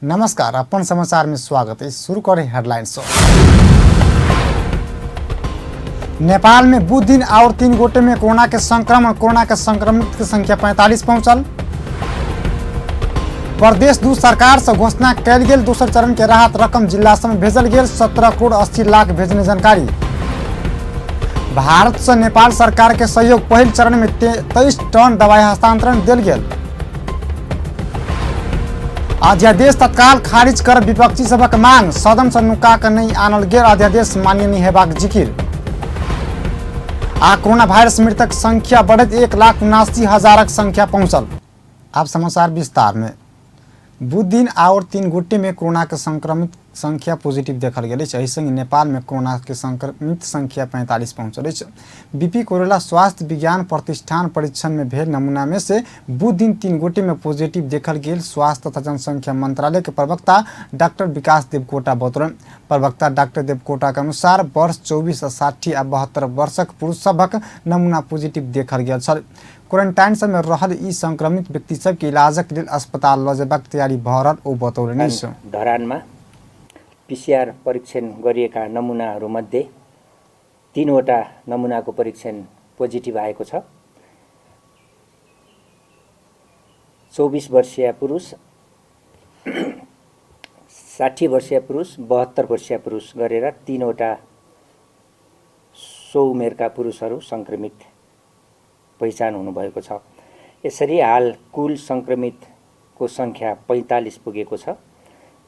नमस्कार, अपन समाचार में स्वागत है। शुरू करें हेडलाइन से। नेपाल में बुध दिन और 3 गोटे में कोरोना के संक्रमण, कोरोना के संक्रमित के संख्या 45 पहुंचल। प्रदेश 2 सरकार से घोषणा कयल गेल दोसर चरण के राहत रकम जिला सब में भेजल गेल 17 करोड़ 80 लाख भेजने जानकारी। भारत से नेपाल सरकार के सहयोग पहिल चरण में 23 टन दवाई हस्तांतरण देल गेल। अध्यादेश तत्काल खारिज कर विपक्षी सभक मांग, सदन से नुका के नहीं आनल गेल अध्यादेश मान्य नहीं हेबाक जिकिर। आ कोरोना वायरस मृतक संख्या बढ़ैत 1,79,000 संख्या पहुंचल। आप समाचार विस्तार में। बुध दिन आओर 3 गोटे में कोरोना के संक्रमित संख्या पॉजिटिव देखल गेल अछि। एहि संग नेपाल में कोरोना के संक्रमित संख्या 45 पहुंचल अछि। बीपी कोइराला स्वास्थ्य विज्ञान प्रतिष्ठान परीक्षण में भेल नमूना में से बुध दिन 3 गोटे में पॉजिटिव देखल गेल स्वास्थ्य तथा जनसंख्या मंत्रालय के प्रवक्ता डॉक्टर विकास देवकोटा बतौलनि। प्रवक्ता डॉक्टर देवकोटा के अनुसार वर्ष 24 आ 60 आ 72 वर्षक पुरुष सभक नमूना पॉजिटिव देखल गेल छल। क्वारंटाइन सब में रहल ई संक्रमित व्यक्ति सब के इलाजक लेल अस्पताल ल जेबाक तैयारी भ रहल ओ बतौलनि अछि। धरानमा पीसीआर परीक्षण गरिएका नमुनाहरूमध्ये 3वटा नमुनाको परीक्षण पोजिटिभ आएको छ। 24 वर्षीय पुरुष, 60 वर्षीय पुरुष, 72 वर्षीय पुरुष गरेर 3वटा सो उमेरका पुरुषहरू संक्रमित पहिचान हुनुभएको छ। यसरी हाल कुल संक्रमितको संख्या 45 पुगेको छ,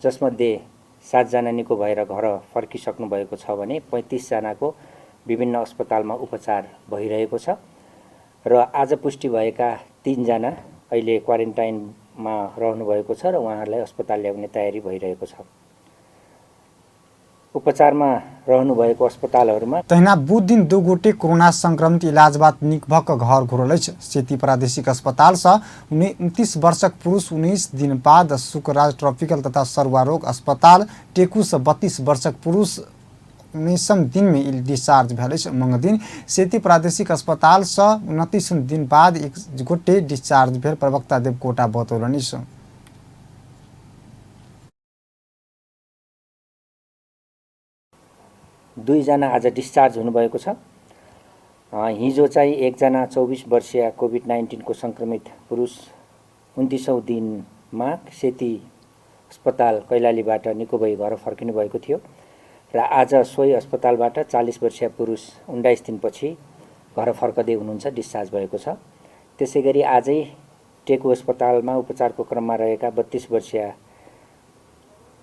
जसमध्ये 7 जना निको भएर घर फर्किसक्नु भएको छ भने 35 जनाको विभिन्न अस्पतालमा उपचार भइरहेको छ र आज पुष्टि भएका 3 जना अहिले क्वारेन्टाइनमा रहनुभएको छ र उहाँहरूलाई अस्पताल ल्याउने तयारी भइरहेको छ। उपचारमा रहनुभएको अस्पतालहरूमा तहिना बुध दिन 2 गोटे कोरोना संक्रमित इलाज बाद निक भ क घर घुरल अछि। सेती प्रादेशिक अस्पताल सँ 29 वर्षक पुरुष 19 दिन बाद सुकराज ट्रॉपिकल तथा सरुआ रोग अस्पताल टेकू सँ 32 वर्षक पुरुष 19 दिन में डिस्चार्ज भेल अछि। मंगल दिन सेती प्रादेशिक अस्पताल सँ 29 दिन बाद 1 गोटे डिस्चार्ज भेल प्रवक्ता देवकोटा बतौलनि अछि। 2 जना आज डिस्चार्ज हुनुभएको छ। हिजो चाहिँ 1 जना 24 वर्षीय कोभिड नाइन्टिनको संक्रमित पुरुष 29 दिनमा सेती अस्पताल कैलालीबाट निको भई घर फर्किनु भएको थियो र आज सोही अस्पतालबाट 40 वर्षीय पुरुष 19 दिनपछि घर फर्कँदै हुनुहुन्छ, डिस्चार्ज भएको छ। त्यसै गरी आजै टेकु अस्पतालमा उपचारको क्रममा रहेका 32 वर्षीय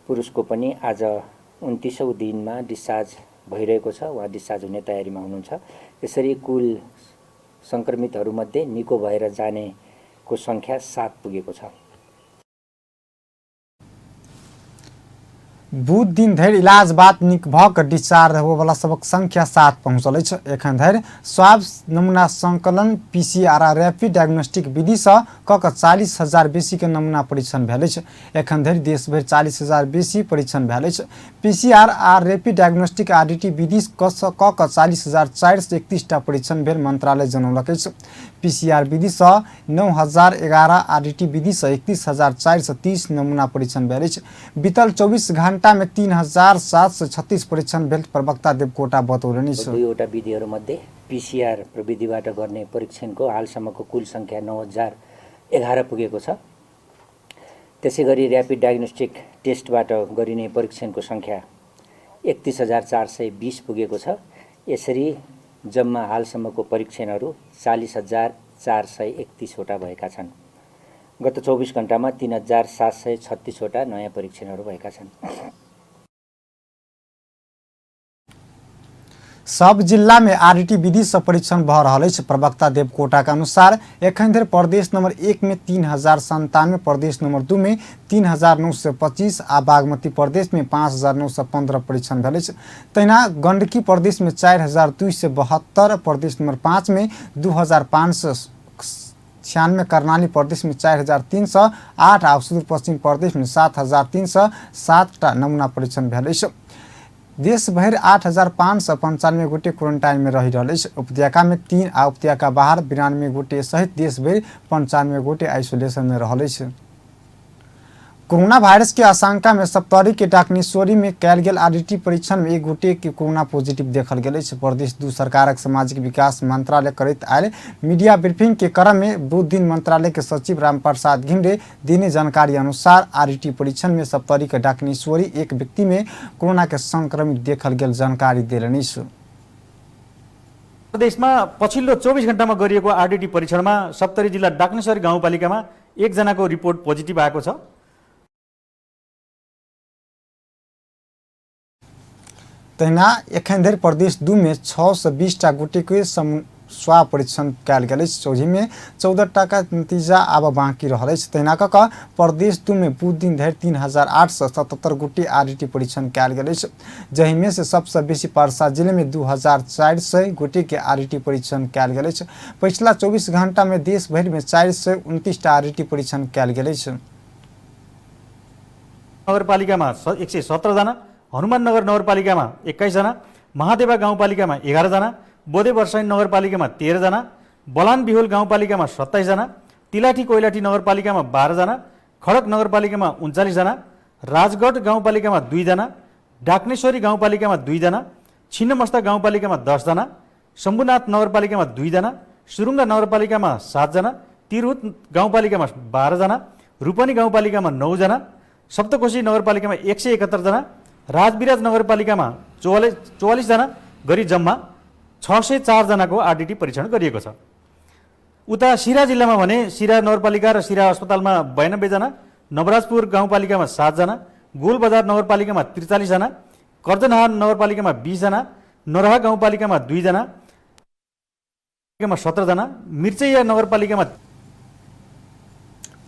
पुरुषको पनि आज 29 दिनमा डिस्चार्ज भइरहेको छ, उहाँ डिस्चार्ज हुने तयारीमा हुनुहुन्छ। यसरी कुल सङ्क्रमितहरूमध्ये निको भएर जानेको सङ्ख्या 7 पुगेको छ। बुध दिन धरि इलाज बाद निक भ क डिस्चार्ज होबयवला सबक संख्या 7 पहुंचल अछि। एखन धरि स्वाब नमूना संकलन पीसीआर आ रैपिड डायग्नोस्टिक विधि सँ क क 40,000 बेसी के नमूना परीक्षण भेल अछि। एखन धरि देशभरि 40,000 बेसी परीक्षण भेल अछि। पीसीआर आ रैपिड डायग्नोस्टिक आरडीटी विधि क क 40,431 टा परीक्षण भेल मंत्रालय जनौलक अछि। पीसीआर विधि सँ 9,011 आरडीटी विधि सँ 31,430 नमूना परीक्षण भेल अछि। बीतल 24 घंटा में 3,736 परीक्षण भेल प्रवक्ता देवकोटा बतौलनि अछि। दुईवटा विधिहरूमध्ये पीसीआर प्रविधिबाट गर्ने परीक्षणको हालसम्मको कुल संख्या 9,011 पुगेको छ। त्यसै गरी ऱ्यापिड डायग्नोस्टिक टेस्टबाट गरिने परीक्षणको संख्या 31,420 पुगेको छ। यसरी जम्मा हालसम्मको परीक्षणहरू 40,431 वटा भएका छन्। गत 24 घण्टामा 3,736 वटा नयाँ परीक्षणहरू भएका छन्। सब जिला में आरडीटी विधि से परीक्षण भ रहल अछि। प्रवक्ता देवकोटा के अनुसार एखन धरि प्रदेश नंबर 1 में 3,097, प्रदेश नंबर 2 में 3,925 आ बागमती प्रदेश में 5,915 परीक्षण भेल अछि। तहिना गंडकी प्रदेश में 4,272, प्रदेश नंबर 5 में 2,596, कर्णाली प्रदेश में 4,308 आ सुदूरपश्चिम प्रदेश में 7,307 टा नमूना परीक्षण भेल अछि। देशभरि 8,595 गोटे क्वारेंटाइन में रहि रहल अछि। उपत्यका में 3 आ उपत्यका बाहर 92 गोटे सहित देशभरि 95 गोटे आइसोलेशन में रहल अछि। कोरोना वायरस के आशंका में सप्तरी के डाकनेश्वरी में कयल गेल आरडीटी परीक्षण में एक गोटे के कोरोना पॉजिटिव देखल गेल अछि। प्रदेश 2 सरकारक सामाजिक विकास मंत्रालय करैत आयल मीडिया ब्रीफिंग के क्रम में बुध दिन मंत्रालय के सचिव रामप्रसाद घिमिरे देने जानकारी अनुसार आरडीटी परीक्षण में सप्तरी के डाकनेश्वरी एक व्यक्ति में कोरोना के संक्रमित देखल गेल जानकारी देलनि अछि। प्रदेशमा पछिल्लो 24 घण्टामा गरिएको आरडीटी परीक्षणमा सप्तरी जिल्ला डाक्नेश्वरी गाउँपालिकामा एकजनाको रिपोर्ट पोजिटिभ आएको छ। तहिना एखन धरि प्रदेश 2 में 620 टा गोटे के स्वाब परीक्षण कयल गेल अछि, ओहिमे 14 टा का नतीजा आब बाँकी रहल अछि। तहिना कऽ कऽ प्रदेश 2 में बुध दिन धरि 3877 गोटे आरडीटी परीक्षण कयल गेल अछि, जाहिमे से सबसँ बेसी परसा जिले में 2400 गोटे के आरडीटी परीक्षण कयल गेल अछि। पछिला 24 घंटा में देश भरि में 429 टा आरडीटी परीक्षण कयल गेल अछि। नगरपालिकामा 117 जना, हनुमाननगर नगरपालिकामा 21 जना, महादेवा गाउँपालिकामा 11 जना, बोधे वर्षाइन नगरपालिकामा 13 जना, बलान बिहोल गाउँपालिकामा 27 जना, तिलाठी कोइलाठी नगरपालिकामा 12 जना, खडक नगरपालिकामा 39 जना, राजगढ गाउँपालिकामा 2 जना, डाक्नेश्वरी गाउँपालिकामा 2 जना, छिन्नमस्ता गाउँपालिकामा 10 जना, शम्भुनाथ नगरपालिकामा 2 जना, सुरुङ्गा नगरपालिकामा 7 जना, तिरहुत गाउँपालिकामा 12 जना, रूपनी गाउँपालिकामा 9 जना, सप्तकोशी नगरपालिकामा 171 जना, राजविराज नगरपालिकामा 44 जना गरी जम्मा 604 जनाको आरडीटी परीक्षण गरिएको छ। उता सिरा जिल्लामा भने सिरा नगरपालिका र सिरा अस्पतालमा 92 जना, नवराजपुर गाउँपालिकामा 7 जना, गोलबजार नगरपालिकामा 43 जना, कर्जनहार नगरपालिकामा 20 जना, नरहा गाउँपालिकामा 2 जना, 17 जना, मिर्चैया नगरपालिकामा।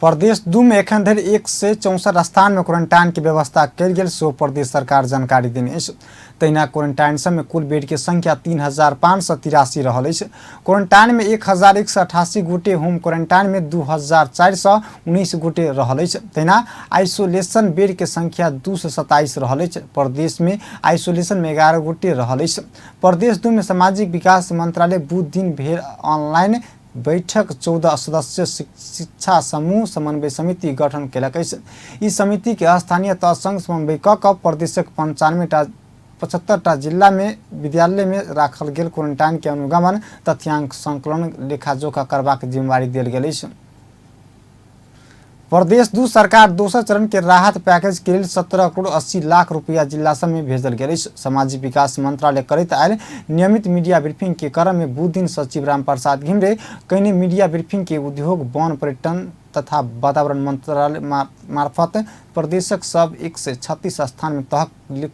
प्रदेश 2 में एखन धरि 164 स्थान में क्वारंटाइन के व्यवस्था कयल गेल सो प्रदेश सरकार जानकारी देने अछि। तहिना क्वारंटाइन सब में कुल बेड के संख्या 3583 रहल अछि। क्वारंटाइन में 1188 गोटे, होम क्वारंटाइन में 2419 गोटे रहल अछि। तहिना आइसोलेशन बेड के संख्या 227 रहल अछि। प्रदेश में आइसोलेशन में 11 गोटे रहल अछि। प्रदेश 2 में सामाजिक विकास मंत्रालय बुध दिन भेल ऑनलाइन बैठक 14 सदस्य शिक्षा समूह समन्वय समिति गठन केलक अछि। ई समिति के स्थानीय तह संग समन्वय कऽ कऽ प्रदेशक 75 टा जिला में विद्यालय में राखल गेल क्वारंटाइन के अनुगमन, तथ्यांक संकलन, लेखा जोखा करबाक जिम्मेवारी देल गेल अछि। प्रदेश 2 सरकार दोसर चरण के राहत पैकेज के लेल 17 करोड़ 80 लाख रुपया जिला सब में भेजल गेल अछि। सामाजिक विकास मंत्रालय करैत आयल नियमित मीडिया ब्रीफिंग के क्रम में बुध दिन सचिव रामप्रसाद घिमिरे कयने मीडिया ब्रीफिंग के उद्योग, वन, पर्यटन तथा वातावरण मंत्रालय मार्फत प्रदेशक सब 136 स्थान में तहक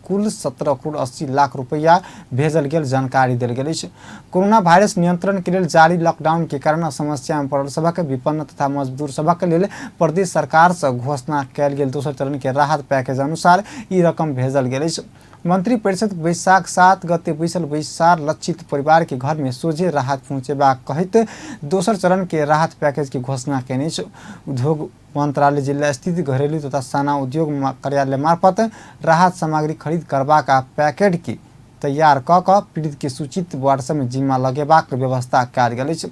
कुल 17 करोड़ 80 लाख रुपया भेजल गेल जानकारी देल गेल अछि। कोरोना वायरस नियंत्रण के लेल जारी लॉकडाउन के कारण समस्या में पड़ल सभक, विपन्न तथा मजदूर सभक लेल प्रदेश सरकार से घोषणा कयल गेल दोसर चरण के राहत पैकेज अनुसार ई रकम भेजल गेल अछि। मंत्री परिषद बैसाख 7 गते बैसल बैसार लक्षित परिवार के घर में सोझे राहत पहुँचेबाक कहैत दोसर चरण के राहत पैकेज के घोषणा कयने अछि। उद्योग मंत्रालय जिला स्थित घरेलू तथा साना उद्योग कार्यालय मार्फत राहत सामग्री खरीद करबाक आ पैकेट के तैयार कऽ कऽ पीड़ित के सूचित वार्ड सब में जिम्मा लगेबाक व्यवस्था कयल गेल अछि।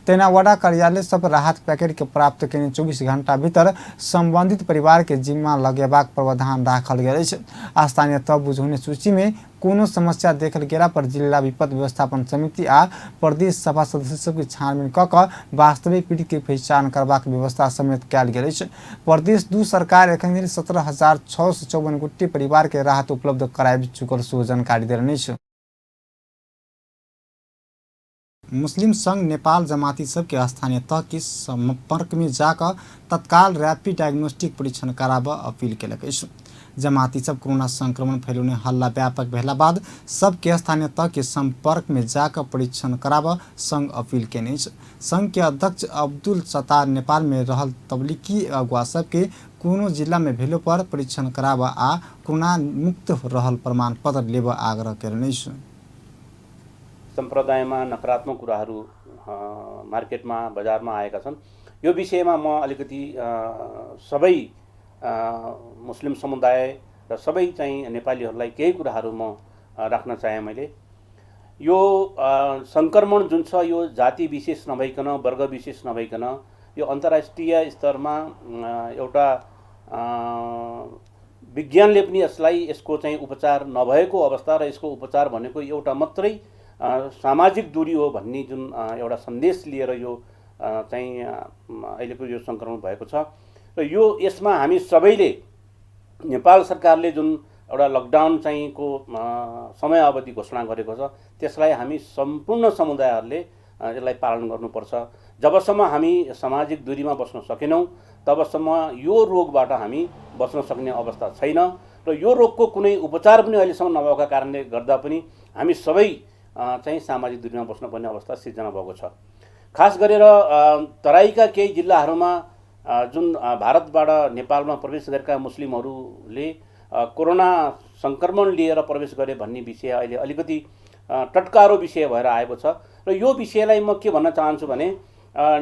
तहिना वडा कार्यालय सब राहत पैकेट के प्राप्त कयने 24 घंटा भीतर संबंधित परिवार के जिम्मा लगेबाक प्रावधान राखल गेल अछि। स्थानीय तह बुझौने सूची में कोनो समस्या देखल गेला पर जिला विपद व्यवस्थापन समिति आ प्रदेश सभा सदस्य सबके छानबीन कऽ कऽ वास्तविक पीड़ित के पहचान करबाक व्यवस्था समेत कयल गेल अछि। प्रदेश 2 सरकार एखन धरि 17,654 गोटे परिवार के राहत उपलब्ध कराबि चुकल सेहो जानकारी देलनि अछि। मुस्लिम संघ नेपाल जमाती सबके स्थानीय तह के संपर्क में जाकर तत्काल रैपिड डायग्नोस्टिक परीक्षण कराबऽ अपील केलक अछि। जमाती सब कोरोना संक्रमण फैलौने हल्ला व्यापक भेला बाद सबके स्थानीय तह के संपर्क में जाकर परीक्षण कराबऽ संघ अपील केने अछि। संघ के अध्यक्ष अब्दुल सत्तार नेपाल में रहल तबलीगी अगुआ सबके कोनो जिला में भेलो पर परीक्षण कराबऽ आ कोरोना मुक्त रहल प्रमाण पत्र लेबऽ आग्रह केलनि अछि। सम्प्रदायमा नकारात्मक कुराहरू मार्केटमा बजारमा आएका छन्। यो विषयमा म अलिकति सबै मुस्लिम समुदाय र सबै चाहिँ नेपालीहरूलाई केही कुराहरू म राख्न चाहेँ मैले। यो सङ्क्रमण जुन छ यो जाति विशेष नभइकन, वर्ग विशेष नभइकन यो अन्तर्राष्ट्रिय स्तरमा एउटा विज्ञानले पनि यसलाई यसको चाहिँ उपचार नभएको अवस्था र यसको उपचार भनेको एउटा मात्रै सामाजिक दूरी हो भन्ने जुन एउटा सन्देश लिएर यो चाहिँ अहिलेको यो सङ्क्रमण भएको छ। र यो यसमा हामी सबैले नेपाल सरकारले जुन एउटा लकडाउन चाहिँ को समय अवधि घोषणा गरेको छ त्यसलाई हामी सम्पूर्ण समुदायहरूले यसलाई पालन गर्नुपर्छ। जबसम्म हामी सामाजिक दूरीमा बस्न सकेनौँ तबसम्म यो रोगबाट हामी बच्न सक्ने अवस्था छैन र यो रोगको कुनै उपचार पनि अहिलेसम्म नभएका कारणले गर्दा पनि हामी सबै चाहिँ सामाजिक दूरीमा बस्नुपर्ने अवस्था सिर्जना भएको छ। खास गरेर तराईका केही जिल्लाहरूमा जुन भारतबाट नेपालमा प्रवेश गरेका मुस्लिमहरूले कोरोना सङ्क्रमण लिएर प्रवेश गरे भन्ने विषय अहिले अलिकति टटकारो विषय भएर आएको छ। र यो विषयलाई म के भन्न चाहन्छु भने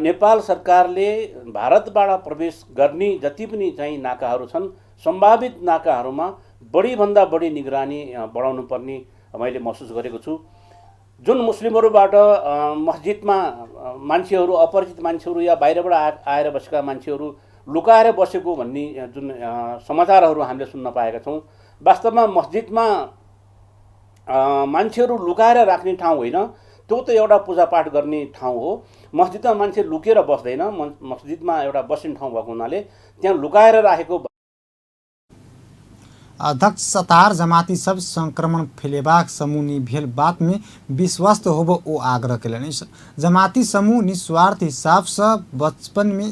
नेपाल सरकारले भारतबाट प्रवेश गर्ने जति पनि चाहिँ नाकाहरू छन् सम्भावित नाकाहरूमा बढीभन्दा बढी निगरानी बढाउनु पर्ने मैले महसुस गरेको छु। जुन मुस्लिमहरूबाट मस्जिदमा मान्छेहरू अपरिचित मान्छेहरू या बाहिरबाट आएर बसेका मान्छेहरू लुकाएर बसेको भन्ने जुन समाचारहरू हामीले सुन्न पाएका छौँ, वास्तवमा मस्जिदमा मान्छेहरू लुकाएर राख्ने ठाउँ होइन, त्यो त एउटा पूजापाठ गर्ने ठाउँ हो। मस्जिदमा मान्छे लुकेर बस्दैन, मस्जिदमा एउटा बस्ने ठाउँ भएको हुनाले त्यहाँ लुकाएर राखेको। अध्यक्ष सतार जमाती सब संक्रमण फैलेबाक समूह नि भेल बात में विश्वस्त होब ओ आग्रह केलनि। जमाती समूह निस्वार्थ हिसाब से बचपन में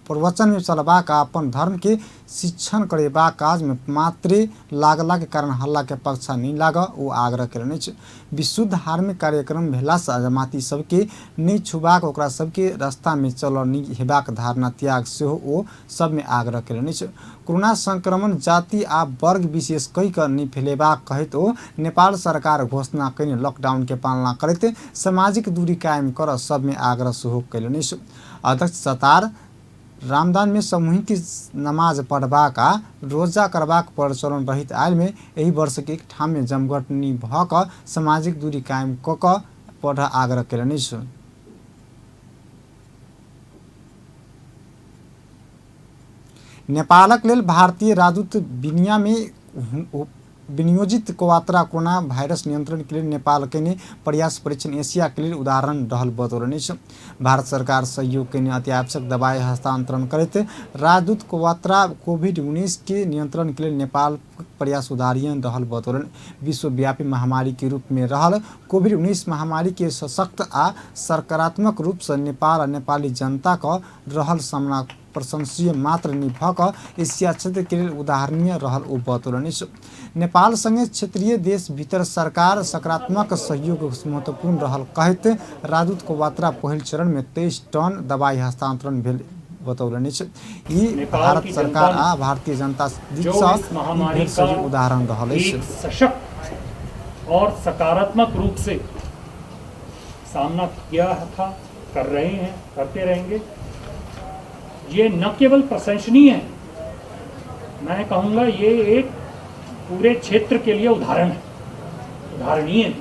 प्रवचन में चलबाक अपन धर्म के शिक्षण करेबाक काज में मात्रे लागला के कारण हल्ला के पक्षा नहीं लाग ओ आग्रह केलनि। विशुद्ध धार्मिक कार्यक्रम भेला से जमाती सबके नहीं छुबाक ओकरा सबके रास्ता में चल नहीं हेबाक धारणा त्याग सेहो ओ सब में आग्रह केलनि। कोरोना संक्रमण जाति आ वर्ग विशेष कहि क नहीं फैलेबाक कहैत ओ नेपाल सरकार घोषणा कयने लॉकडाउन के पालना करैत सामाजिक दूरी कायम कर सब में आग्रह सेहो केलनि। अध्यक्ष सतार रामदान में सामूहिक नमाज पढ़बाक आ रोजा करबाक प्रचलन रहित आयल में एहि वर्ष के एक ठाम में जमघट नि भ क सामाजिक दूरी कायम क क पढ़ आग्रह केलनि। नेपालक लेल भारतीय राजदूत बिनिया में विनियोजित क्वात्रा कोरोना वायरस नियंत्रण के लिए नेपाल के प्रयास परीक्षण एशिया के लिए उदाहरण रहल बतौलनि। भारत सरकार सहयोग के अत्यावश्यक दवाई हस्तांतरण करैत राजदूत क्वात्रा कोविड-19 के नियंत्रण के लिए नेपाल प्रयास उदाहरणीय रहल बतौलनि। विश्वव्यापी महामारी के रूप में रहल कोविड-19 महामारी के सशक्त आ सकारात्मक रूप से नेपाल आ नेपाली जनता का रहल सामना प्रशंसनीय मात्र नहि भ क एशिया क्षेत्र के लेल उदाहरणीय रहल ओ बतौलनि। नेपाल संगे क्षेत्रीय देश भीतर सरकार सकारात्मक सहयोग महत्वपूर्ण रहल कहैत राजदूत क्वात्रा पहिल चरण में 23 टन दवाई हस्तांतरण भेल बतौलनि। ई भारत सरकार आ भारतीय जनता दिस सँ उदाहरण रहल अछि। सशक्त और सकारात्मक रूप से सामना किया था, कर रहे हैं, करते रहेंगे। ये न केवल प्रशंसनीय है, मैं कहूँगा ये एक पूरे क्षेत्र के लिए उदाहरण है, उदाहरणीय है।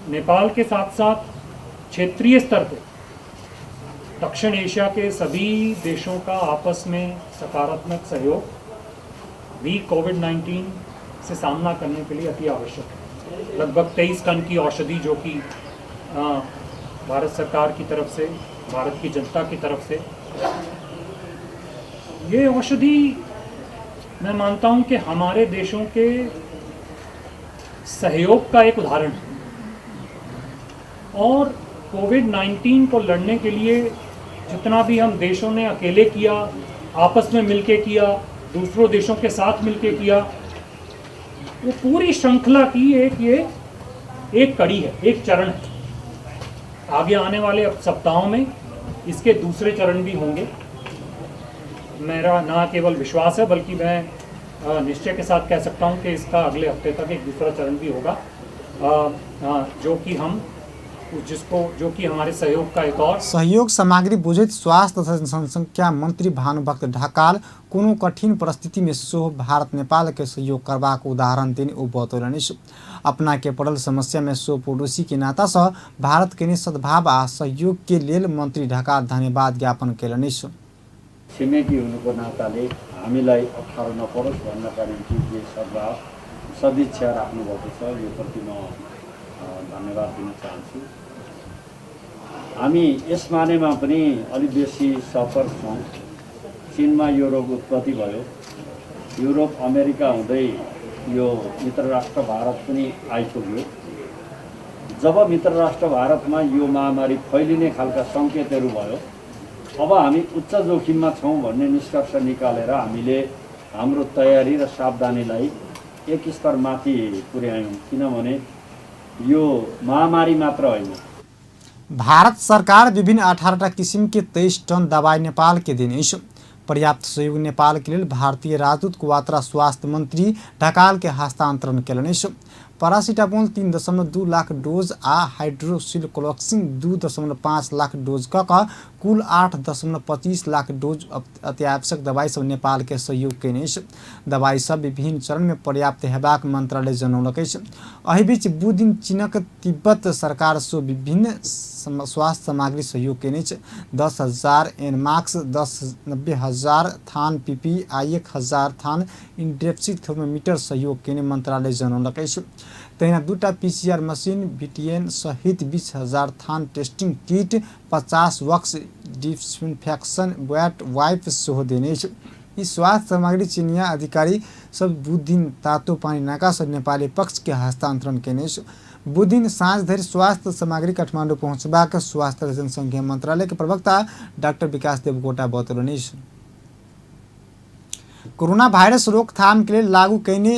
नेपाल के साथ साथ क्षेत्रीय स्तर पे दक्षिण एशिया के सभी देशों का आपस में सकारात्मक सहयोग भी कोविड-19 से सामना करने के लिए अति आवश्यक है। लगभग 23 टन की औषधि जो कि भारत सरकार की तरफ से, भारत की जनता की तरफ से, ये औषधि मैं मानता हूँ कि हमारे देशों के सहयोग का एक उदाहरण है। और कोविड-19 को लड़ने के लिए जितना भी हम देशों ने अकेले किया, आपस में मिलके किया, दूसरों देशों के साथ मिलके किया, वो पूरी श्रृंखला की एक ये एक कड़ी है, एक चरण है। आगे आने वाले अब सप्ताहों में इसके दूसरे चरण भी होंगे। मेरा ना केवल विश्वास है बल्कि मैं निश्चय के साथ कह सकता हूँ कि इसका अगले हफ्ते तक एक दूसरा चरण भी होगा, जो कि हम जिसको जो कि हमारे सहयोग का एक और सहयोग सामग्री बुझैत स्वास्थ्य तथा जनसंख्या मंत्री भानुभक्त ढकाल कोनो कठिन परिस्थिति में सेहो भारत नेपाल के सहयोग करबाक उदाहरण देने ओ बतौलनि। अपना के पड़ल समस्या में सेहो पड़ोसी के नाता सँ भारत के सद्भाव आ सहयोग के लेल मंत्री ढकाल धन्यवाद ज्ञापन केलनि। छिमेकी हुनुको नाताले हामीलाई अप्ठ्यारो नपरोस् भन्नका निम्ति जे सद्भाव सदिच्छा राख्नुभएको छ यो प्रति म धन्यवाद दिन चाहन्छु। हामी यस मानेमा पनि अलि बेसी सतर्क छौँ। चीनमा यो रोग उत्पत्ति भयो, युरोप अमेरिका हुँदै यो मित्र राष्ट्र भारत पनि आइपुग्यो। जब मित्र राष्ट्र भारतमा यो महामारी फैलिने खालका सङ्केतहरू भयो, अब हामी उच्च जोखिममा छौँ भन्ने निष्कर्ष निकालेर हामीले हाम्रो तयारी र सावधानीलाई एक स्तर माथि पुर्यायौँ, किनभने यो महामारी मात्र होइन। भारत सरकार विभिन्न 18 किसिम के 23 टन दवाई नेपाल के देने। पर्याप्त सहयोग नेपाल के लेल भारतीय राजदूत क्वात्रा स्वास्थ्य मंत्री ढकाल के हस्तांतरण केलनि। पैरासिटामोल 3.2 लाख डोज आ हाइड्रोक्सिक्लोरोक्विन 2.5 लाख डोज क कुल 8.25 लाख डोज अत्यावश्यक दवाई सब नेपाल के सहयोग केने। दवाई सब विभिन्न चरण में पर्याप्त हेबाक मंत्रालय जनौलक अछि। एहि बीच बुध दिन चीनक तिब्बत सरकार सो विभिन्न स्वास्थ्य सामग्री सहयोग केने। 10,000 एन मास्क, 90,000 थान पीपी आ 1,000 थान इंडेप्सिक थर्मोमीटर सहयोग केने मंत्रालय जनौलक अछि। तहिना 2 PCR machine, VTN सहित 20,000 थान टेस्टिंग किट, 50 बक्स डिसइन्फेक्शन वेट वाइप सेहो देने अछि। ई स्वास्थ्य सामग्री चीनिया अधिकारी सब बुध दिन तातो पानी नाका सँ नेपाली पक्ष के हस्तांतरण केने अछि। बुध दिन साँझ धरि स्वास्थ्य सामग्री काठमाडौँ पहुँचबाक स्वास्थ्य जनसंख्या मंत्रालय के प्रवक्ता डाक्टर विकास देवकोटा बतौलनि। कोरोना वायरस रोकथाम के लेल लागू कयने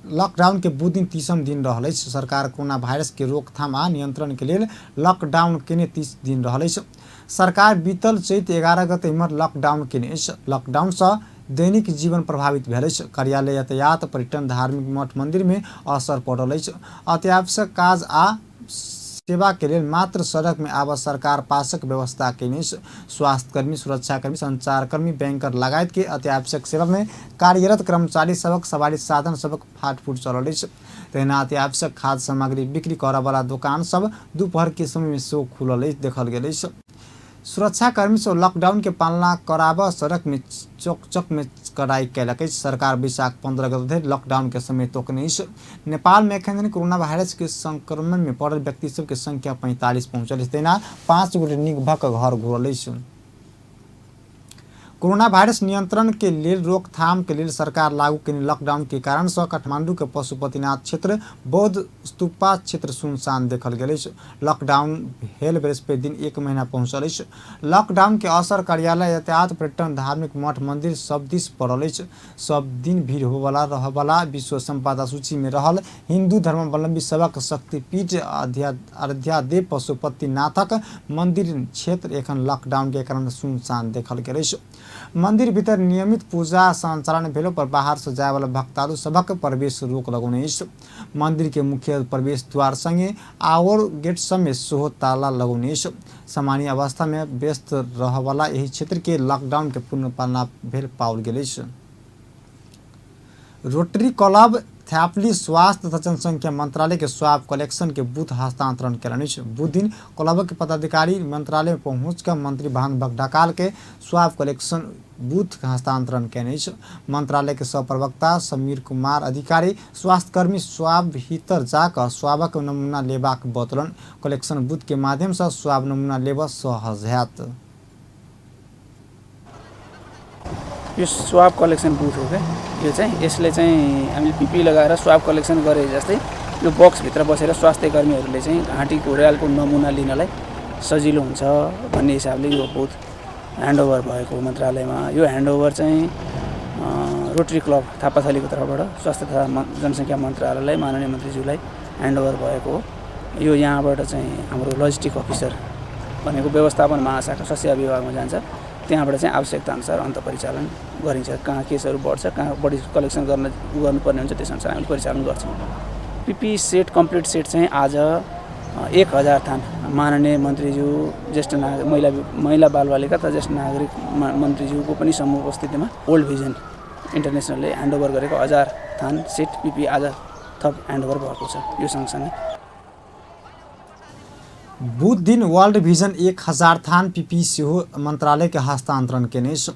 लॉकडाउन के बुध दिन 30 दिन रहल अछि। सरकार कोरोना वायरस के रोकथाम आ नियंत्रण के लेल लॉकडाउन केने 30 दिन रहल अछि। सरकार बीतल चैत 11 गते इम्हर लॉकडाउन केने अछि। लॉकडाउन सँ दैनिक जीवन प्रभावित भेल अछि। कार्यालय, यातायात, पर्यटन, धार्मिक मठ मंदिर में असर पड़ल अछि। अत्यावश्यक काज आ सेवा के लेल मात्र सड़क में आब सरकार पासक व्यवस्था केने अछि। स्वास्थ्यकर्मी, सुरक्षाकर्मी, संचारकर्मी, बैंकर लगायत के अत्यावश्यक सेवा में कार्यरत कर्मचारी सबक सवारी साधन सबक फाटफूट चलल अछि। तहिना अत्यावश्यक खाद्य सामग्री बिक्री करऽवला दोकान सब दोपहर के समय में सेहो खुलल अछि देखल गेल अछि। सुरक्षाकर्मी सब लॉकडाउन के पालना कराबऽ सड़क में चौक चौक में कड़ाई कयलक अछि। सरकार वैशाख 15 गते धरि लॉकडाउन के समय तोकने अछि। नेपाल में एखन धरि कोरोना वायरस के संक्रमण में पड़ल व्यक्ति सबके संख्या 45 पहुँचल अछि। तहिना 5 गोटे नीक भऽ कऽ घर घुरल अछि। कोरोना वायरस नियंत्रण के लेल रोकथाम के लेल सरकार लागू केने लॉकडाउन के कारण सँ काठमांडू के पशुपतिनाथ क्षेत्र, बौद्ध स्तूपा क्षेत्र सुनसान देखल गेल अछि। लॉकडाउन भेल बृहस्पति दिन 1 महीना पहुँचल अछि। लॉकडाउन के असर कार्यालय, यातायात, पर्यटन, धार्मिक मठ मंदिर सब दिस पड़ल अछि। सब दिन भीड़ होबऽवला रहऽवला विश्व संपदा सूची में रहल हिंदू धर्मावलंबी सबक शक्तिपीठ आराध्यादेव पशुपतिनाथक मंदिर क्षेत्र एखन लॉकडाउन के कारण सुनसान देखल गेल अछि। मंदिर भीतर नियमित पूजा संचालन भेलो पर बाहर से जाय वाला भक्तालु सबक प्रवेश रोक लगौने अछि। मंदिर के मुख्य प्रवेश द्वार संगे आओर गेट सब में सेहो ताला लगौने अछि। सामान्य अवस्था में व्यस्त रहऽवला एहि क्षेत्र के लॉकडाउन के पूर्ण पालना भेल पाओल गेल अछि। रोटरी क्लब थ्यापली स्वास्थ्य तथा जनसंख्या मंत्रालय के स्वाब कलेक्शन के बूथ हस्तांतरण केलनि अछि। बुध दिन क्लब के पदाधिकारी मंत्रालय में पहुँच कऽ मंत्री भानुभक्त ढकाल के स्वाब कलेक्शन बूथ हस्तांतरण केने अछि। मंत्रालय के सह प्रवक्ता समीर कुमार अधिकारी स्वास्थ्यकर्मी स्वाब भीतर जाकऽ स्वाबक नमूना लेबाक बतौलनि। कलेक्शन बूथ के माध्यम सँ स्वाब नमूना लेबऽ सहज हैत। यो स्वाब कलेक्सन बुथ हो क्या यो चाहिँ, यसले चाहिँ हामीले पिपी लगाएर स्वाब कलेक्सन गरे जस्तै यो बक्सभित्र बसेर स्वास्थ्य कर्मीहरूले चाहिँ घाँटीको र्यालको नमुना लिनलाई सजिलो हुन्छ भन्ने हिसाबले यो बुथ ह्यान्डओभर भएको मन्त्रालयमा। यो ह्यान्डओभर चाहिँ रोटरी क्लब थापाथलीको तर्फबाट स्वास्थ्य तथा जनसङ्ख्या मन्त्रालयलाई माननीय मन्त्रीज्यूलाई ह्यान्डओभर भएको हो। यो यहाँबाट चाहिँ हाम्रो लजिस्टिक अफिसर भनेको व्यवस्थापन महाशाखा स्वास्थ्य विभागमा जान्छ, त्यहाँबाट चाहिँ आवश्यकता अनुसार अन्त परिचालन गरिन्छ। कहाँ केसहरू बढ्छ, कहाँ बढी कलेक्सन गर्नुपर्ने हुन्छ त्यसअनुसार हामीले परिचालन गर्छौँ। पिपी सेट कम्प्लिट सेट चाहिँ आज 1000 थान माननीय मन्त्रीज्यू, ज्येष्ठ नागरिक महिला बालबालिका तथा ज्येष्ठ नागरिक मन्त्रीज्यूको पनि समुपस्थितिमा वर्ल्ड भिजन इन्टरनेसनलले ह्यान्डओभर गरेको 1000 थान सेट पिपी आज थप ह्यान्डओभर भएको छ। यो सँगसँगै बुध दिन वर्ल्ड भिजन 1000 थान पीपी सेहो मंत्रालय के हस्तांतरण केने अछि।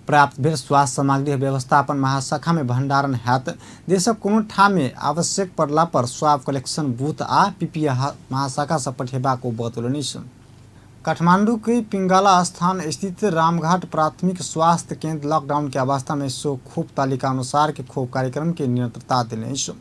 प्राप्त भेल स्वास्थ्य सामग्री व्यवस्थापन महाशाखा में भंडारण हैत। देशक कोनो ठाम में आवश्यक पड़ला पर स्वाब कलेक्शन बूथ आ पीपी महाशाखा से पठेबाक ओ बतौलनि अछि। काठमांडू के पिंगला स्थान स्थित रामघाट प्राथमिक स्वास्थ्य केंद्र लॉकडाउन के अवस्था में सो खोप तालिका अनुसार के खोप कार्यक्रम के निरंतरता देने अछि।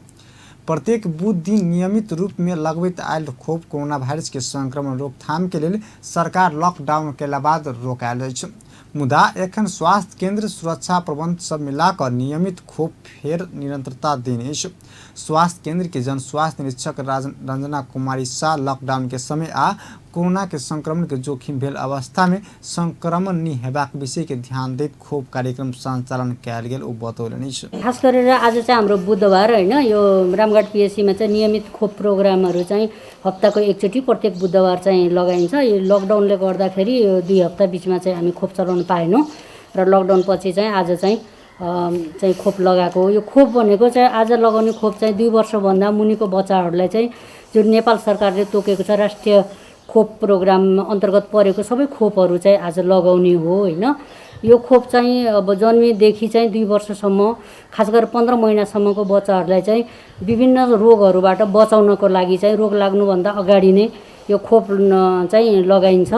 प्रत्येक बुध दिन नियमित रूप में लगबैत आयल खोप कोरोना वायरस के संक्रमण रोकथाम के लेल सरकार लॉकडाउन केला बाद रोकायल अछि। मुदा एखन स्वास्थ्य केंद्र सुरक्षा प्रबंध सब मिलाकर नियमित खोप फेर निरंतरता देने अछि। स्वास्थ्य केंद्र के जन स्वास्थ्य निरीक्षक रंजना कुमारी शाह लॉकडाउन के समय आ कोरोना के संक्रमण के जोखिम भेल अवस्था में संक्रमण नहि हेबाक विषय के ध्यान दैत खोप कार्यक्रम संचालन कयल गेल ओ बतौलनि अछि। खास गरेर आज चाहिँ हाम्रो बुधबार हैन, यो रामघाट पिएचसीमा चाहिँ नियमित खोप प्रोग्रामहरू चाहिँ हप्ताको एकचोटि प्रत्येक बुधबार चाहिँ लगाइन्छ। यो लकडाउनले गर्दाखेरि यो 2 हप्ता बिचमा चाहिँ हामी खोप चलाउन पाएनौँ र लकडाउन पछि चाहिँ आज चाहिँ खोप लगाएको हो। यो खोप भनेको चाहिँ आज लगाउने खोप चाहिँ 2 वर्षभन्दा मुनिको बच्चाहरूलाई चाहिँ जुन नेपाल सरकारले तोकेको छ राष्ट्रिय खोप प्रोग्राम अन्तर्गत परेको सबै खोपहरू चाहिँ आज लगाउने हो हैन। यो खोप चाहिँ अब जन्मेदेखि चाहिँ 2 वर्षसम्म खास गरेर 15 महिनासम्मको बच्चाहरूलाई चाहिँ विभिन्न रोगहरूबाट बचाउनको लागि चाहिँ रोग लाग्नुभन्दा अगाडि नै यो खोप चाहिँ लगाइन्छ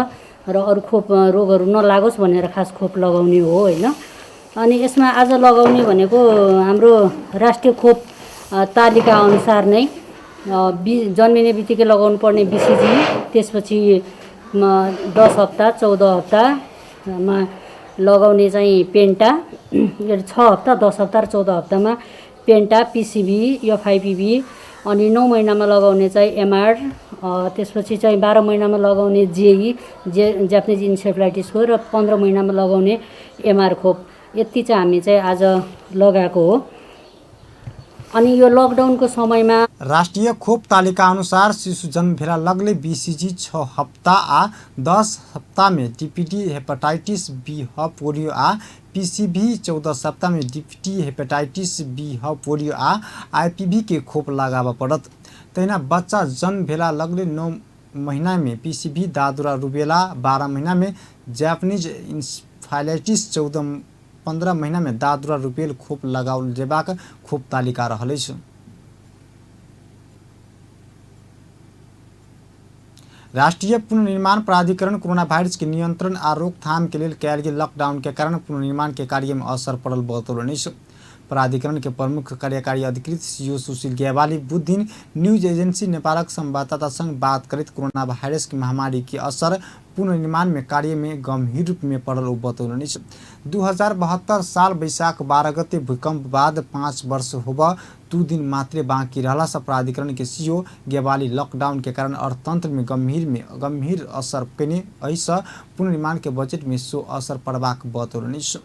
र अरू खोप रोगहरू नलागोस् भनेर खास खोप लगाउने हो हैन। अनि यसमा आज लगाउने भनेको हाम्रो राष्ट्रिय खोप तालिका अनुसार नै जन्मिने बित्तिकै लगाउनु पर्ने बिसिजी, त्यसपछि 10 हप्ता 14 हप्तामा लगाउने चाहिँ पेन्टा, 6 हप्ता 10 हप्ता र 14 हप्तामा पेन्टा, पिसिबी, एफआइपिभी, अनि 9 महिनामा लगाउने चाहिँ एमआर, त्यसपछि चाहिँ 12 महिनामा लगाउने जेई जापानिज इन्सेफ्लाइटिसको र 15 महिनामा लगाउने एमआर खोप। यति चाहिँ हामी चाहिँ आज लगाएको हो। अनि यो लकडाउनको समयमा राष्ट्रिय खोप तालिका अनुसार शिशु जन्म भेला लगले बीसीजी 6 हप्ता आ 10 हप्ता में डीपीटी हेपेटाइटिस बी ह पोलियो आ पीसीवी 14 सप्ताह में डीपीटी हेपेटाइटिस बी ह पोलियो आ आईपीवी के खोप लगाबऽ पड़त। तहिना बच्चा जन्म भेला लगले 9 महीना में पीसीवी, दादुरा रुबेला, 12 महीना में जापानीज इंसेफ्लाइटिस, 14-15 महीना में दादुरा रुबेल खोप लगाओल जेबाक खोप तालिका रहल अछि। राष्ट्रीय पुनर्निर्माण प्राधिकरण कोरोना वायरस के नियंत्रण आ रोकथाम के लेल कयल गेल लॉकडाउन के कारण पुनर्निर्माण के कार्य में असर पड़ल बतौलनि अछि। प्राधिकरण के प्रमुख कार्यकारी अधिकृत सीओ सुशील गेवाली बुध दिन न्यूज एजेंसी नेपालक संवाददाता संग बात करैत कोरोना वायरस के महामारी के असर पुनर्निर्माण में कार्य में गंभीर रूप में पड़ल ओ बतौलनि अछि। 2072 साल वैशाख 12 गते भूकंप बाद 5 वर्ष होब 2 दिन मात्रे बाँकी रहला से प्राधिकरण के सीओ गेवाली लॉकडाउन के कारण अर्थतंत्र में गंभीर असर केने एहिसँ पुनर्निर्माण के बजट में सो असर पड़बाक बतौलनि अछि।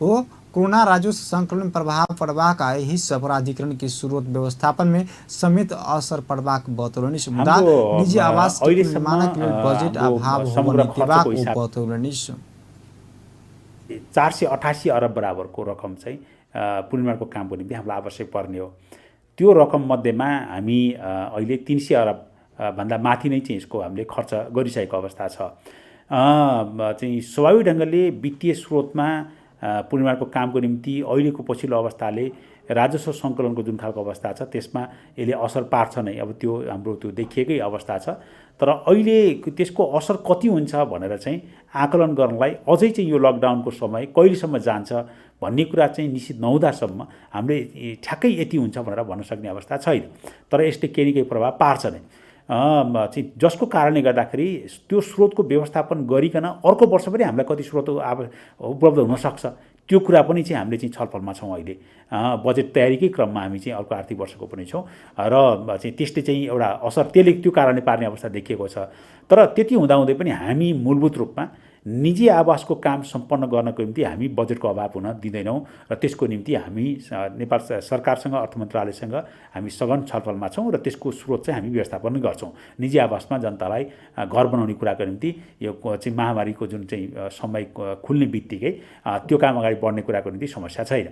ओ कोरोना राजस्व संकलन प्रभाव पड़बाक आ एहिसँ प्राधिकरण के स्रोत व्यवस्थापन में समेत असर पड़बाक बतौलनि अछि। मुदा निजी आवास के निर्माणक लेल बजेट अभाव होबऽ देबाक ओ बतौलनि अछि। 488 अरब बराबरको रकम चाहिँ पुनर्निर्माणको कामको निम्ति हामीलाई आवश्यक पर्ने हो। त्यो रकम मध्येमा हामी अहिले 300 अरब भन्दा माथि नै चाहिँ यसको हामीले खर्च गरिसकेको अवस्था छ। चाहिँ स्वाभाविक ढङ्गले वित्तीय स्रोतमा पुनर्निर्माणको कामको निम्ति अहिलेको पछिल्लो अवस्थाले राजस्व सङ्कलनको जुन खालको अवस्था छ त्यसमा यसले असर पार्छ नै, अब त्यो हाम्रो त्यो देखिएकै अवस्था छ। तर अहिले त्यसको असर कति हुन्छ भनेर चाहिँ आकलन गर्नलाई अझै चाहिँ यो लकडाउनको समय कहिलेसम्म जान्छ भन्ने कुरा चाहिँ निश्चित नहुँदासम्म हामीले ठ्याक्कै यति हुन्छ भनेर भन्न सक्ने अवस्था छैन। तर यसले केही न केही प्रभाव पार्छ नै, चाहिँ जसको कारणले गर्दाखेरि त्यो स्रोतको व्यवस्थापन गरिकन अर्को वर्ष पनि हामीलाई कति स्रोत उपलब्ध हुनसक्छ त्यो कुरा पनि चाहिँ हामीले चाहिँ छलफलमा छौँ। अहिले बजेट तयारीकै क्रममा हामी चाहिँ अर्को आर्थिक वर्षको पनि छौँ र चाहिँ त्यसले चाहिँ एउटा असर त्यसले त्यो कारणले पार्ने अवस्था देखिएको छ। तर त्यति हुँदाहुँदै पनि हामी मूलभूत रूपमा निजी आवासको काम सम्पन्न गर्नको निम्ति हामी बजेटको अभाव हुन दिँदैनौँ र त्यसको निम्ति हामी नेपाल सरकारसँग, अर्थ मन्त्रालयसँग हामी सघन छलफलमा छौँ र त्यसको स्रोत चाहिँ हामी व्यवस्थापन गर्छौँ। निजी आवासमा जनतालाई घर बनाउने कुराको निम्ति यो चाहिँ महामारीको जुन चाहिँ समय खुल्ने बित्तिकै त्यो काम अगाडि बढ्ने कुराको निम्ति समस्या छैन।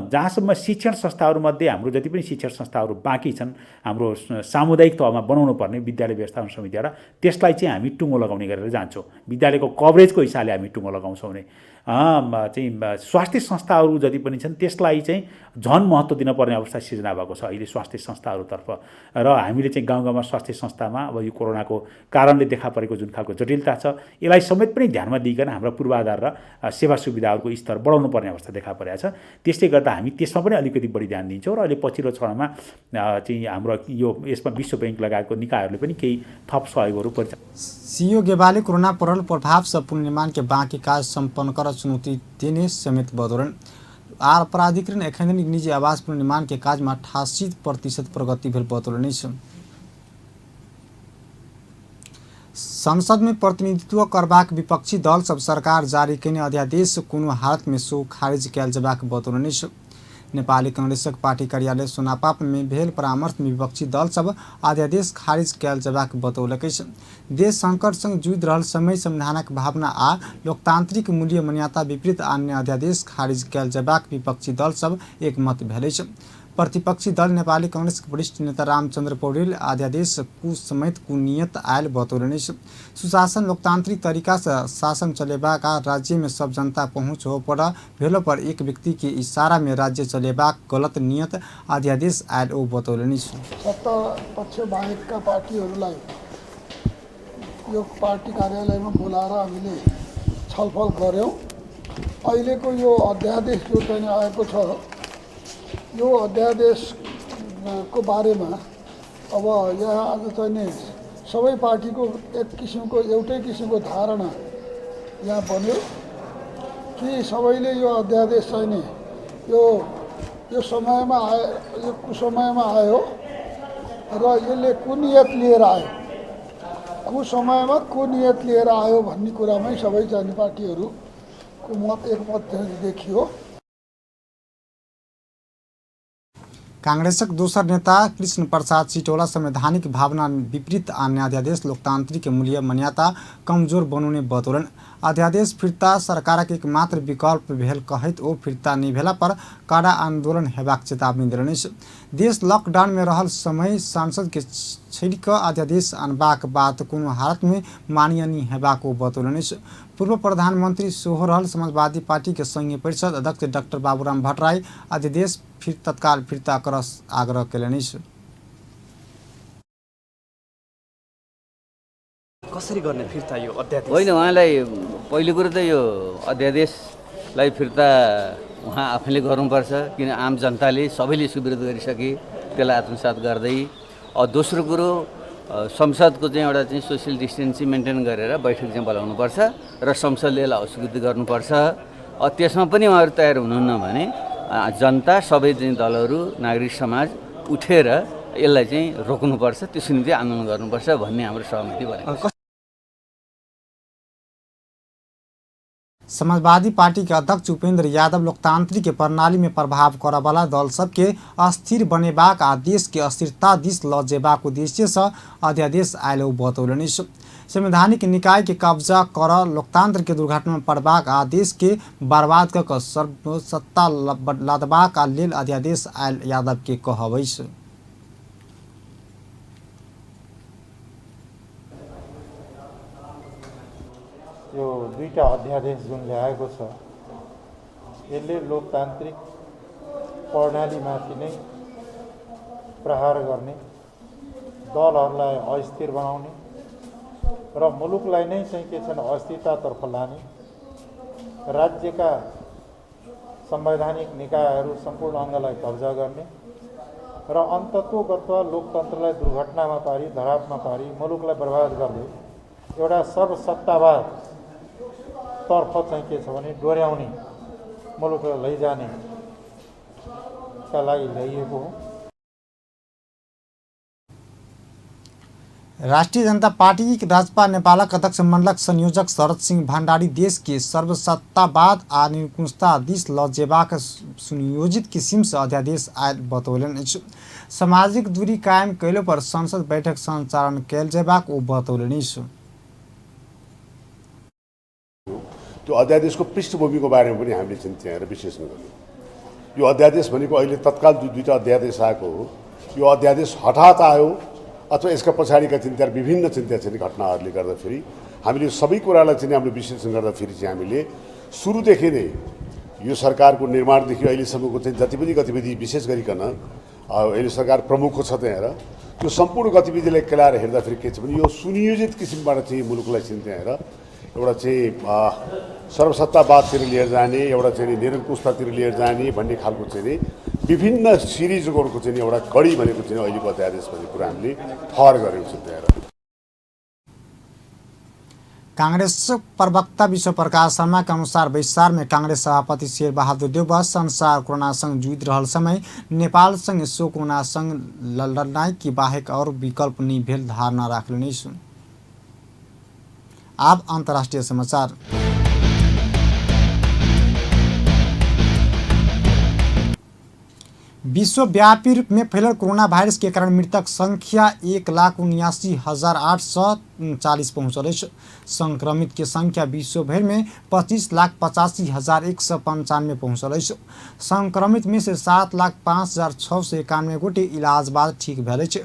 जहाँसम्म शिक्षण संस्थाहरूमध्ये हाम्रो जति पनि शिक्षण संस्थाहरू बाँकी छन्, हाम्रो सामुदायिक तहमा बनाउनु पर्ने विद्यालय व्यवस्थापन समितिबाट, त्यसलाई चाहिँ हामी टुङ्गो लगाउने गरेर जान्छौँ। विद्यालयको कभरेजको हिसाबले हामी टुङ्गो लगाउँछौँ भने चाहिँ स्वास्थ्य संस्थाहरू जति पनि छन् त्यसलाई चाहिँ झन् महत्त्व दिनुपर्ने अवस्था सिर्जना भएको छ अहिले स्वास्थ्य संस्थाहरूतर्फ। र हामीले चाहिँ गाउँ गाउँमा स्वास्थ्य संस्थामा अब यो कोरोनाको कारणले देखा परेको जुन खालको जटिलता छ यसलाई समेत पनि ध्यानमा दिइकन हाम्रा पूर्वाधार र सेवा सुविधाहरूको स्तर बढाउनु पर्ने अवस्था देखा परेको छ। त्यसले गर्दा हामी त्यसमा पनि अलिकति बढी ध्यान दिन्छौँ र अहिले पछिल्लो चरणमा चाहिँ हाम्रो यो यसमा विश्व बैंक लगायतको निकायहरूले पनि केही थप सहयोगहरू परिचालन। सीओ गेवाली कोरोना पड़ल प्रभाव से पुनर्निर्माण के बाकी काज संपन्न कर चुनौती देने समेत बदौलन। आर प्राधिकरण एखन निजी आवास पुनर्निर्माण के काज में 88% प्रगति भेल बतौलनि। संसद में प्रतिनिधित्व करबाक विपक्षी दल सब सरकार जारी कयने अध्यादेश कोनो हालत में सो खारिज कयल जेबाक बतौलनि। नेपाली कांग्रेसक पार्टी कार्यालय सोनापाप में भेल परामर्श में विपक्षी दल सब अध्यादेश खारिज कयल जेबाक बतौलक अछि। देश संकट संग जुझि रहल समय संविधानक भावना आ लोकतांत्रिक मूल्य मान्यता विपरीत अन्य अध्यादेश खारिज कयल जेबाक विपक्षी दल सब एकमत भेल अछि। प्रतिपक्षी दल नेपाली कांग्रेस के वरिष्ठ नेता रामचंद्र पौडेल अध्यादेश कुसमेत कुनियत आयल बतौलनि। सुशासन लोकतांत्रिक तरीका से शासन चलेबाक आ राज्य में सब जनता पहुँच हो पर भेलो पर एक व्यक्ति के इशारा में राज्य चलेबाक गलत नियत अध्यादेश आयल ओ बतौलनि। सत्ता पक्ष बाहेकका पार्टीहरूलाई यो पार्टी कार्यालयमा बोलाएर हामीले छलफल गर्यौँ। अहिलेको यो अध्यादेश जो चाहिँ आएको छ, यो अध्यादेशको बारेमा अब यहाँ आज चाहिँ नि सबै पार्टीको एक किसिमको एउटै किसिमको धारणा यहाँ बन्यो कि सबैले यो अध्यादेश चाहिँ नि यो यो समयमा आयो, यो कुसमयमा आयो र यसले कुनियत लिएर आयो, कुसमयमा कुनियत लिएर आयो भन्ने कुरामै सबै चाहिँ पार्टीहरूको मत एकमत देखियो। कांग्रेसक दोसर नेता कृष्ण प्रसाद सिटौला संवैधानिक भावना विपरीत अन्य अध्यादेश लोकतांत्रिक मूल्य मान्यता कमजोर बनौने बतौलनि। अध्यादेश फिर्ता सरकारक एकमात्र विकल्प भेल कहैत ओ फिर्ता नहि भेला पर कड़ा आंदोलन हेबाक चेतावनी देलनि। देश लॉकडाउन में रहल समय सांसद के छोड़ि कऽ अध्यादेश अनबाक बात कोनो हालत में मान्य नहि हेबाक ओ बतौलनि। पूर्व प्रधानमंत्री सेहो रहल समाजवादी पार्टी के संघीय परिषद अध्यक्ष डॉक्टर बाबूराम भट्टराई अध्यादेश फिर तत्काल फिर्ता कर आग्रह केलनि। कसरी गर्ने फिर्ता यो अध्यादेश? होइन, उहाँलाई पहिलो कुरो त यो अध्यादेशलाई फिर्ता उहाँ आफैले गर्नुपर्छ, किन आम जनताले सबैले यसको विरोध गरिसके, त्यसलाई आत्मसात गर्दै। दोस्रो कुरो संसदको चाहिँ एउटा चाहिँ सोसियल डिस्टेन्सिङ मेन्टेन गरेर बैठक चाहिँ बोलाउनुपर्छ र संसदले यसलाई अस्वीकृति गर्नुपर्छ। त्यसमा पनि उहाँहरू तयार हुनुहुन्न भने जनता, सबै चाहिँ दलहरू, नागरिक समाज उठेर यसलाई चाहिँ रोक्नुपर्छ, त्यसको निम्ति आन्दोलन गर्नुपर्छ भन्ने हाम्रो सहमति बनेको छ। समाजवादी पार्टी के अध्यक्ष उपेंद्र यादव लोकतांत्रिक प्रणाली में प्रभाव करवाला दल सबके अस्थिर बनेबाक आ देश के अस्थिरता दिस ल जेबाक उद्देश्य से अध्यादेश आयल ओ बतौलनि। संवैधानिक निकाय के कब्जा कर लोकतंत्र के दुर्घटना में पड़बाक आ देश के बर्बाद क सर्वसत्ता लादबाक लेल अध्यादेश आयल यादव के कहब अछि। यो दुईटा अध्यादेश जुन ल्याएको छ यसले लोकतान्त्रिक प्रणालीमाथि नै प्रहार गर्ने, दलहरूलाई अस्थिर बनाउने र मुलुकलाई नै चाहिँ के छन् अस्थिरतातर्फ लाने, राज्यका संवैधानिक निकायहरू सम्पूर्ण अङ्गलाई कब्जा गर्ने र अन्ततोगत्वा लोकतन्त्रलाई दुर्घटनामा पारी, धरापमा पारी मुलुकलाई बर्बाद गर्दै एउटा सर्वसत्तावाद तर्फ चाहिँ के छ भने डोर्याउने, मुलुकलाई लैजाने का लागि ल्याइएको हो। राष्ट्रीय जनता पार्टी राजपा नेपालक अध्यक्ष मंडलक संयोजक शरद सिंह भंडारी देश के सर्वसत्तावाद आ निरंकुशता दिस ल जेबाक सुनियोजित किसिम से अध्यादेश आयल बतौलनि अछि। सामाजिक दूरी कायम कयलो पर संसद बैठक संचालन कयल जेबाक ओ बतौलनि अछि। त्यो अध्यादेशको पृष्ठभूमिको बारेमा पनि हामीले चाहिँ त्यहाँ विश्लेषण गर्यौँ। यो अध्यादेश भनेको अहिले तत्काल दुईटा अध्यादेश आएको हो। यो अध्यादेश हठात आयो अथवा यसका पछाडिका चिन्ता विभिन्न चिन्ता चाहिँ घटनाहरूले गर्दाखेरि हामीले सबै कुरालाई चाहिँ हामीले विश्लेषण गर्दाखेरि चाहिँ हामीले सुरुदेखि नै यो सरकारको निर्माणदेखि अहिलेसम्मको चाहिँ जति पनि गतिविधि विशेष गरिकन अहिले सरकार प्रमुखको छ त्यहाँ त्यो सम्पूर्ण गतिविधिलाई केलाएर हेर्दाखेरि के छ भने यो सुनियोजित किसिमबाट चाहिँ मुलुकलाई चाहिँ त्यहाँ एउटा चाहिँ सर्वसत्तावादतिर लिएर जाने, एउटा चाहिँ निरङ्कुशतातिर लिएर जाने भन्ने खालको चाहिँ विभिन्न सिरिजहरूको चाहिँ एउटा कडी भनेको चाहिँ अहिलेको अध्यादेश भन्ने कुरा हामीले ठहर गरेको छौँ त्यहाँ। कांग्रेस प्रवक्ता विश्व प्रकाश शर्मा के अनुसार बैसार में कांग्रेस सभापति शेरबहादुर देउवा संसार कोरोना संग जुझि रहल समय नेपाल संग सो कोरोना संग लड़नाई के बाहेक और विकल्प नहीं भेल धारणा राखलनि। आप अंतर्राष्ट्रीय समाचार। विश्वव्यापी रूप में फैलल कोरोना वायरस के कारण मृतक संख्या 1,79,840 पहुँचल अछि। संक्रमित के संख्या विश्वभर में 25,85,195 पहुँचल अछि। संक्रमित में से 7,05,691 गोटे इलाज बाद ठीक भेल अछि।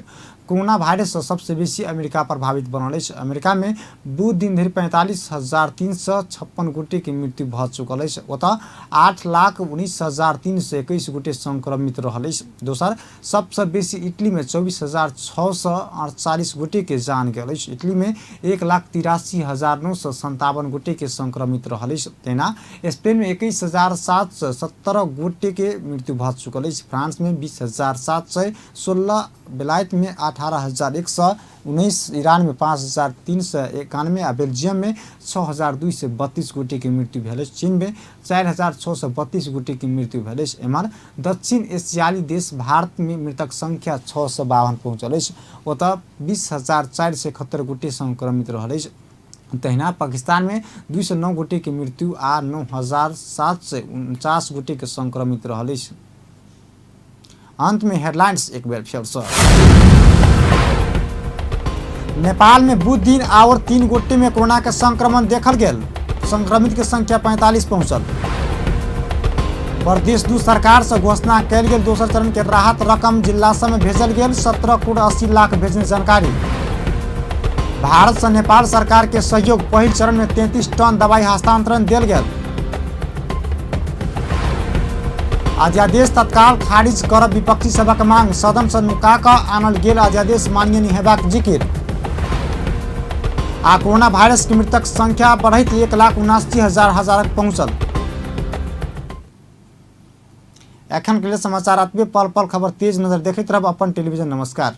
कोरोना वायरस से सबसे बेसी अमेरिका प्रभावित बनल अछि। अमेरिका में बुध दिन धरि 45,356 गोटे के मृत्यु भऽ चुकल अछि। ओतऽ 8,19,321 गोटे संक्रमित रहल अछि। दोसर सबसे बेसी इटली में 24,648 गोटे के जान गेल अछि। इटली में 1,83,957 गोटे के संक्रमित रहल अछि। तहिना स्पेन में 21,717 गोटे के मृत्यु भऽ चुकल अछि। फ्रांस में 20,716, बेलायत में 18,119, ईरान में 5,391 आ बेल्जियम में 6,232 गोटे के मृत्यु भेल अछि। चीन में 4,632 गोटे के मृत्यु भेल अछि। एम्हर दक्षिण एशियाली देश भारत में मृतक संख्या 652 पहुँचल अछि। ओतऽ 20,471 गोटे संक्रमित रहल अछि। तहिना पाकिस्तान में 209 गोटे के मृत्यु आ 9,749 गोटे के संक्रमित रहल अछि। अंत में हेडलाइंस एक बेर फेर से। नेपाल में बुध दिन और 3 गोटे में कोरोना के संक्रमण देखल गेल। संक्रमित के संख्या 45 पहुंचल। प्रदेश 2 सरकार से घोषणा कयल गेल दोसर चरण के राहत रकम जिला सब में भेजल गेल 17 करोड़ 80 लाख भेजने जानकारी। भारत से नेपाल सरकार के सहयोग पहिल चरण में 33 टन दवाई हस्तांतरण देल गेल। अध्यादेश तत्काल खारिज करब विपक्षी सभक मांग। सदन से नुका कऽ आनल गेल अध्यादेश मान्य नहि हेबाक जिकिर। आ कोरोना वायरस के मृतक संख्या बढ़ैत 1,79,000 पहुंचल। एखन के लिए समाचार अतबे। पल पल खबर तेज नजर देखैत रहब अपन टेलीविजन। नमस्कार।